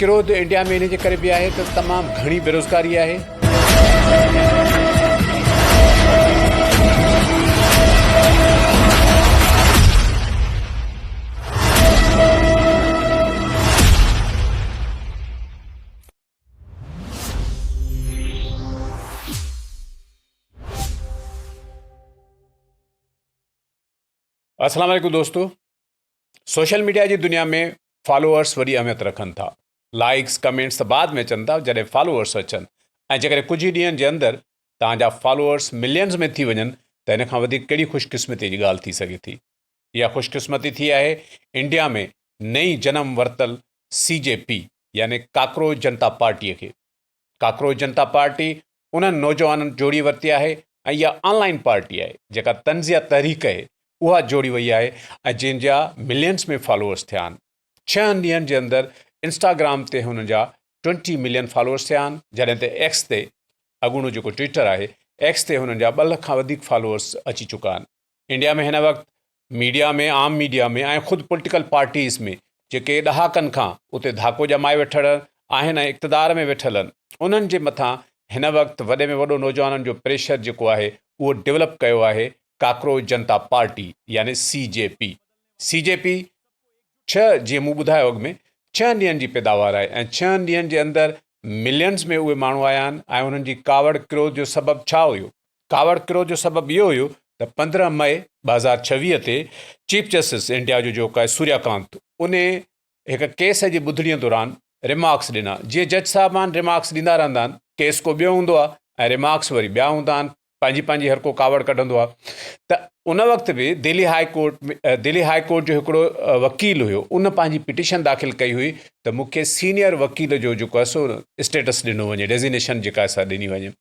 ڪروڌ انڊيا ۾ ان جي ڪري به آهي ته تمام گهڻي بيروزگاري آهي. السلام عليڪم دوستو سوشل ميڊيا جي دنيا ۾ فالوورس وڏي اهميت رکن ٿا لائڪس ڪمينٽس ته بعد ۾ اچن ٿا جڏهن فالوورس اچن ۽ جيڪڏهن ڪجهه ئي ڏينهن جي اندر توهان جا فالوورس ملينز ۾ ٿي وڃن ته ان کان وڌيڪ ڪهڙي خوش قسمتي جي ڳالهه ٿي سگهي ٿي اها خوش قسمتي ٿي آهي انڊيا ۾ نئين جنم ورتل سي جي پي يعني ڪاڪروچ جنتا پارٽي کي ڪاڪروچ جنتا پارٽي انهن نوجوانن جوڙي ورتي آهي ۽ اها آن لائين پارٽي آهي جيڪا طنزيه تحريڪ آهي اها جوڙي وئي آهي ۽ جنهن جا ملينز ۾ فالوورس ٿيا آهن. ڇهن ڏينهن جي اندر انسٽاگرام تي هن جا ٽوئنٽي ملين فالوورس ٿيا آهن جڏهن ته ايڪس تي اڳوڻو جيڪو ٽوئٽر آهي ايڪس تي هنن جا ٻه لک کان وڌيڪ فالوورس اچي چڪا آهن. انڊيا ۾ هن وقت ميڊيا ۾ عام ميڊيا ۾ ۽ خود پوليٽيڪل پارٽيز ۾ جيڪي ڏهاڪن کان اتي ڌاڪو ڄمائي ويٺل آهن ۽ اقتدار ۾ ويٺل آهن انهن جي مٿان هن وقت وڏي ۾ وڏو نوجوانن جو پريشر جيڪو آهي اهو ڊولپ ڪيو آهي ڪاڪروچ جنتا پارٽي يعني سي جي پي. سي جي پي ڇهه جيئن مون ٻڌايو اڳ ۾ ڇهن ڏينهن جي پيداوار آهي ۽ ڇهن ڏينهن جي اندر ملينز ۾ اهي ماڻهو آيا آهن ۽ انهن جي ڪاوڙ ڪروڌ جو سبب ڇا هيو؟ ڪاوڙ ڪروڌ جو سبب اهو هيو ته 15 مئي 2026 تي چيف جسٽس انڊيا جو جيڪو آهي سوريا ڪانت ان هڪ ڪيس جي ٻڌڻي دوران ريمارڪس ڏنا. جيئن جج صاحبان ريمارڪس ڏيندا رهندا آهن، ڪيس ڪو ٻيو هوندو آهي ۽ ريمارڪس وري ٻيا هوندا آهن، پنهنجي پنهنجي هر ڪو ڪاوڙ ڪڍندو آهي ته ان وقت به Delhi high court Delhi high court جو هڪڙو وڪيل هيو ان پنهنجي پٽيشن داخل ڪئي هئي ته مون کي سينيئر وڪيل جو جيڪو آهي سو اسٽيٽس ڏنو وڃي، ڊيزينيشن جيڪا آهي سا ڏني وڃي.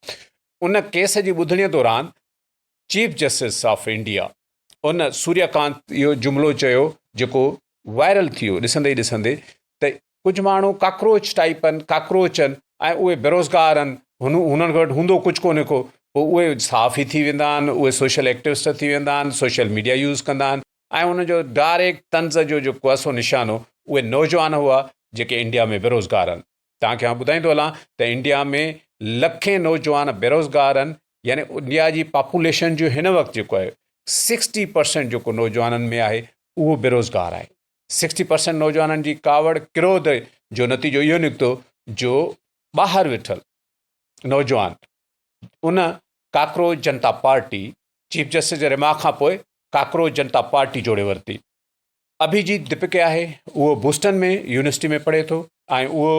ان ڪيس جي ٻڌڻي دوران چيف جسٽس آف انڊيا ان سوريا ڪانت اهو جملو چيو جيڪو وائرل ٿي ويو ڏسندي ئي ڏسندي ته ڪجهه ماڻهو ڪاڪروچ ٽائيپ آهن ڪاڪروچ آهن ۽ اهي بيروزگار آهن هن هنن وٽ هوندو ڪجهه ڪونهي ڪو پوء اهي صحافي ٿي ويندا آهن اهي سوشل ايڪٽوسٽ ٿي ويندا آهن سوشل ميڊيا يوز ڪندا آهن ۽ ان جو ڊائريڪٽ طنز جو جيڪو آهي سو نشانو اهي نوجوان هئا جيڪي انڊيا ۾ بيروزگار آهن. توهان کي آئون ٻڌائيندو هلان ته انڊيا ۾ لکين نوجوان بيروزگار آهن يعني انڊيا جي پاپوليشن جو هن وقت جيڪو آهي سڪسٽي پرسنٽ جيڪو نوجوانن ۾ آهي اهو بيروزگار آهي سڪسٽي پرسنٽ نوجوانن جي ڪاوڙ ڪروڌ جو نتيجو اهو نڪتو جو ٻاهر ويٺل نوجوان ان ڪاڪروچ جنتا پارٽي چيف جسٽس جي ريمارڪ کان پوء ڪاڪروچ جنتا پارٽي جوڙي ورتي اڀيجيت دپڪي آهي اهو بوسٽن ۾ يونيورسٽي ۾ پڙهي ٿو ۽ اهو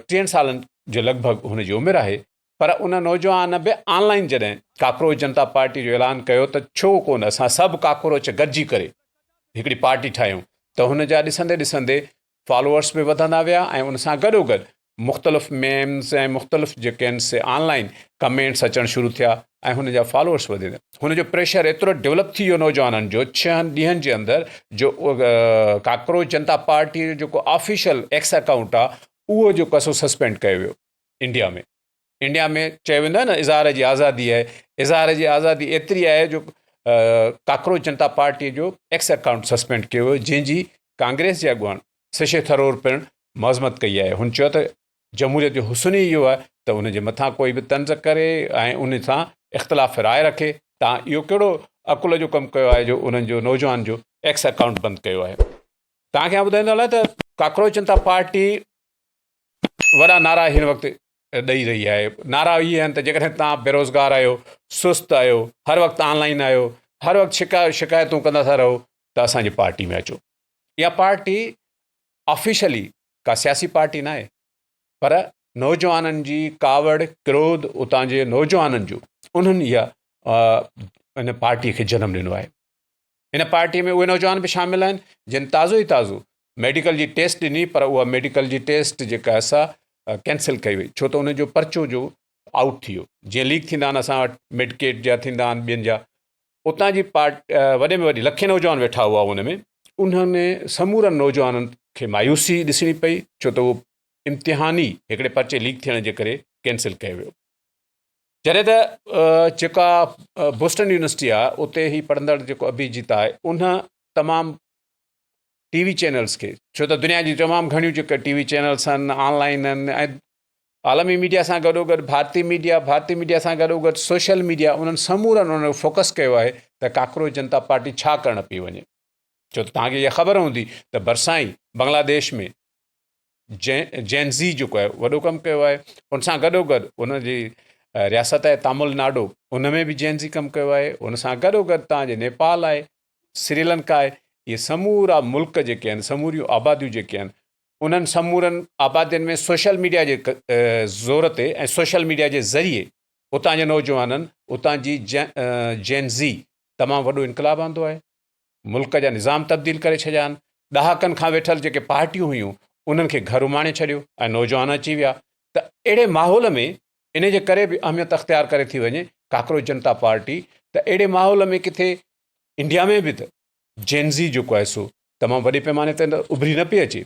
ٽيهن سالن جي لڳ ڀڳ هن جي عمر آهي پر ان نوجوان به آن لائن جڏهن ڪاڪروچ جنتا پارٽي جو اعلان ڪيو ته ڇو ڪونه اسان سڀ ڪاڪروچ گڏجي ڪري هڪڙي پارٽي ٺاهيون ته هن جا ڏسندي ڏسندي فالوورس به وڌندا ويا ۽ ان سان گڏو گڏ مختلف ميمز ۽ مختلف جيڪي آهن سي آن لائن ڪمينٽس اچڻ شروع ٿيا ۽ هن جا فالوورس وڌي ويا هن جو پريشر ايترو ڊولپ ٿي ويو نوجوانن جو ڇهن ڏينهن جي اندر جو ڪاڪروچ جنتا پارٽي جو جيڪو آفيشل ايڪس اڪائونٽ آهي اهو جيڪو آهي سو سسپينڊ ڪيو ويو انڊيا ۾ انڊيا ۾ چيو ويندو آهي نه اظهار جي آزادي آهي اظهار جي آزادي ايتري آهي جو ڪاڪروچ جنتا پارٽي جو ايڪس اڪائونٽ سسپينڊ ڪيو ويو جنهن جي ڪانگريس جي اڳواڻ ششي ٿرور پڻ مذمت ڪئي آهي هن چيو ته جمهوريت جو حسن ئي اهو آهي ته ان جي مٿان ڪوئي به طنز ڪري ۽ ان سان اختلاف راء رکي تان اهو ڪهڙو عقل جو ڪم ڪيو آهي جو انهن جو نوجوان جو ايڪس اڪائونٽ بند ڪيو آهي توهان کي آئون ٻڌائيندو هلان ته ڪاڪروچ جنتا پارٽي وڏا نعرا هن وقت ڏئي رهي آهي نعرا اهي آهن ته جيڪڏهن توهان بيروزگار آهيو سست آهيو هر وقت آن لائن آهيو هر وقت شڪا شڪايتون ڪندا ٿا رهو ته اسانجي پارٽي ۾ اچو اها پارٽي آفيشلي ڪا سياسي پارٽي نه آهي پر نوجوانن جي ڪاوڙ ڪروڌ اتان جي نوجوانن جو انهن اها ان پارٽي کي جنم ڏنو آهي ان پارٽي ۾ اهي نوجوان به شامل آهن جن تازو ئي تازو ميڊيڪل جي ٽيسٽ ڏني پر اها ميڊيڪل جي ٽيسٽ جيڪا آهي سا ڪينسل ڪئي وئي ڇو ته ان جو پرچو جو آئوٽ ٿي ويو جيئن ليڪ ٿيندا آهن اسان وٽ ميڊڪيٽ جا ٿيندا آهن ٻين جا اتان جي پارٽ وڏي ۾ وڏي لکين نوجوان ويٺا هئا ان ۾ انهن سمورن نوجوانن کي مايوسي ڏسڻي پئي ڇو ته اهو امتحاني هڪڙي پرچي ليڪ ٿيڻ جي ڪري ڪينسل ڪيو ويو جڏهن ته جيڪا بوسٽن يونيورسٽي آهي اتي هي پڙهندڙ جيڪو اڀيجيت آهي ان تمام ٽي وي چينلز کي، ڇو ته دنيا جون تمام گهڻيون جيڪي ٽي وي چينلز آهن، آن لائن آهن ۽ عالمي ميڊيا سان گڏو گڏ ڀارتي ميڊيا، ڀارتي ميڊيا سان گڏو گڏ سوشل ميڊيا انهن سمورن انهن فوڪس ڪيو آهي ته ڪاڪروچ جنتا پارٽي ڇا ڪرڻ پئي وڃي. ڇو ته توهان کي اها خبر هوندي ته ڀرسان ئي بنگلاديش ۾ جين زي جيڪو آهي وڏو ڪم ڪيو آهي ان سان گڏو گڏ ان جي رياست آهي تامل ناڊو ان ۾ به جين زي ڪم ڪيو آهي ان سان گڏو گڏ توهان جي نيپال آهي سريلنڪا آهي اهي سمورا ملڪ جيڪي آهن سموريون آباديون جيڪي آهن انهن سمورن آبادين ۾ سوشل ميڊيا جي زور تي ۽ سوشل ميڊيا جي ذريعي اتان جي نوجوانن اتان جي جين زي تمام وڏو انقلاب آندو آهي ملڪ جا نظام تبديل ڪري ڇڏيا آهن، ڏهاڪن کان ويٺل جيڪي پارٽيون هيون انهن کي گهر اماڻي ڇڏيو ۽ نوجوان اچي ويا ته اهڙي ماحول ۾ ان جي ڪري به اهميت اختيار ڪري ٿي وڃي ڪاڪروچ جنتا پارٽي ته اهڙي ماحول ۾ ڪٿي انڊيا ۾ به ته جين زي جيڪو آهي سو تمام وڏي پيماني تي اڀري نه پئي اچي.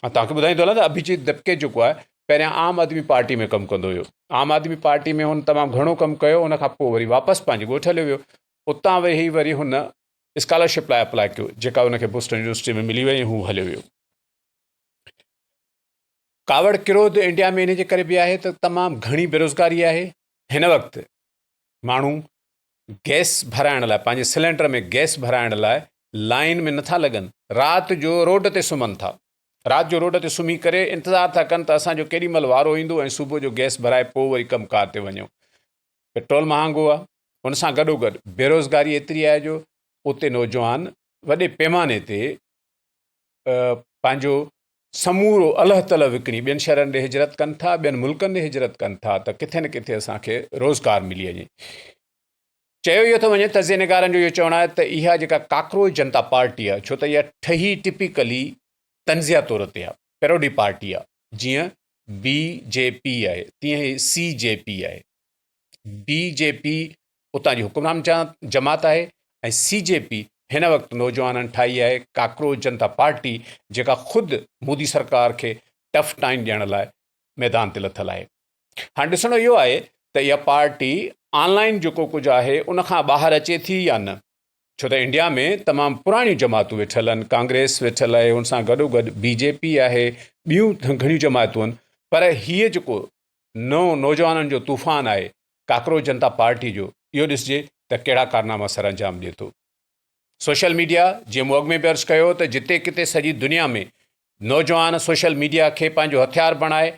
۽ توهان کي ٻڌائيندو هلان ته اڀيجيت دپڪي جيڪو آهي پهريان عام آدمي پارٽي ۾ ڪم ڪندو هيو عام آدمي پارٽي ۾ هن تمام گهڻو ڪم ڪيو ان کان پوء وري واپس پنهنجي ڳوٺ هليو ويو اتان ويهي وري هن اسڪالرشپ لاء اپلاء ڪيو جيڪا هن کي بوسٽن يونيورسٽي ۾ ملي وئي ۽ هو هليو ويو. ڪاوڙ ڪروڌ انڊيا ۾ ان جي ڪري به آهي ته تمام گهڻي بيروزگاري آهي هن وقت ماڻهو گئس ڀرائڻ لاء پنهنجي سلينڊر ۾ گئس ڀرائڻ لاء لائن ۾ نٿا لڳن رات جو روڊ تي سمهن ٿا رات جو روڊ تي سمهي ڪري انتظار ٿا ڪن ته اسان جو ڪيڏي مهل وارو ايندو ۽ صبح جو گئس ڀرائي پوء وري ڪم ڪار تي وڃون پيٽرول مهانگو آهي ان سان گڏو گڏ بيروزگاري ايتري آهي جو اتي نوجوان وڏي پيماني تي پنهنجو سمورو الهه تلهه وڪڻي ٻين شهرن ڏي هجرت ڪن ٿا، ٻين ملڪن ڏي هجرت ڪن ٿا ته ڪٿي نه ڪٿي اسان کي روزگار ملي وڃي. چيو اهو ٿو وڃي تجزيه نگارن جو اهو چوڻ آهي ته اها جيڪا ڪاڪروچ جنتا پارٽي آهي ڇو ته اها ٺهي ٽپيڪلي طنزيه طور تي آهي، پيروڊي پارٽي آهي، جيئن بي جي پي آهي تيئن هي سي جي پي آهي. بي جي پي اتان جي حڪمران جماعت آهي ۽ سي جي پي هن وقت نوجوانن ٺاهي آهي ڪاڪروچ جنتا پارٽي جيڪا خود مودي سرڪار کي ٽف ٽائيم ڏيڻ لاء ميدان تي لٿل آهي. هاڻ ڏسڻو اهو آهي ته اها پارٽي آن لائين جيڪو ڪجهه آهي ان کان ٻاهر اچي ٿي يا نه؟ ڇو ته انڊيا ۾ تمام پراڻيون جماعتون ويٺل آهن، ڪانگريس ويٺل آهي ان سان گڏوگڏ بي جي پي آهي ٻيون گهڻيون جماعتون آهن پر هيء جيڪو نئون نوجوانن جو طوفان آهي ڪاڪروچ جنتا پارٽي جو اهو ڏسجي ته ڪهڙا ڪارناما سرانجام ڏئي ٿو. سوشل ميڊيا جيئن مون اڳ ۾ به عرض ڪيو ته جتي ڪٿي سڄي دنيا ۾ نوجوان سوشل ميڊيا کي پنهنجو هٿيار بڻائي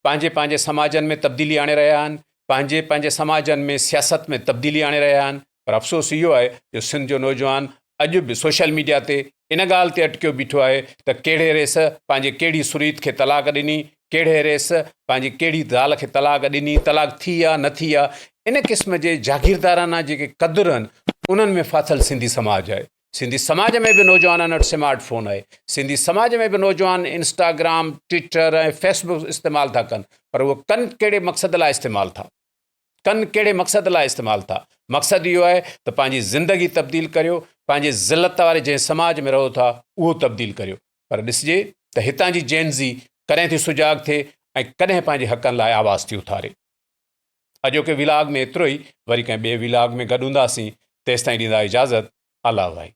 پنهنجي پنهنجي سماجن ۾ تبديلي آڻي رهيا آهن پنهنجي پنهنجي سماجن ۾ سياست ۾ تبديلي آڻي رهيا آهن پر افسوس اهو آهي جو سنڌ جو نوجوان اڄ به سوشل ميڊيا تي ان ڳالهه تي اٽڪيو بيٺو آهي ته ڪهڙي ريس پنهنجي ڪهڙي سريت کي طلاق ڏني، ڪهڙي ريس پنهنجي ڪهڙي زال کي طلاق ڏني، طلاق ٿي يا نه ٿي آ، ان قسم جي جاگيردارانه جيڪي قدر آهن انهن ۾ ڦاٿل سنڌي سماج آهي. سنڌي سماج ۾ به نوجوانن وٽ سمارٽ فون آهي، سنڌي سماج ۾ به نوجوان انسٽاگرام، ٽوئٽر ۽ فيس بڪ استعمال ٿا ڪن پر اهو ڪن ڪهڙي مقصد لاء استعمال ٿا. ڪن ڪهڙي مقصد لاء استعمال ٿا؟ مقصد اهو آهي ته پنهنجي زندگي تبديل ڪريو، پنهنجي ذلت واري جنهن سماج ۾ رهو ٿا اهو تبديل ڪريو. پر ڏسجي ته هتان جي جين زي ڪڏهن ٿي سجاڳ ٿئي ۽ ڪڏهن پنهنجي حقن لاء آواز ٿي اٿاري. اڄوڪي ولاگ ۾ ايترو ئي، وري ڪنهن ٻئي ولاگ ۾ گڏ هونداسين، تيستائين ڏيندا اجازت، الله واهي.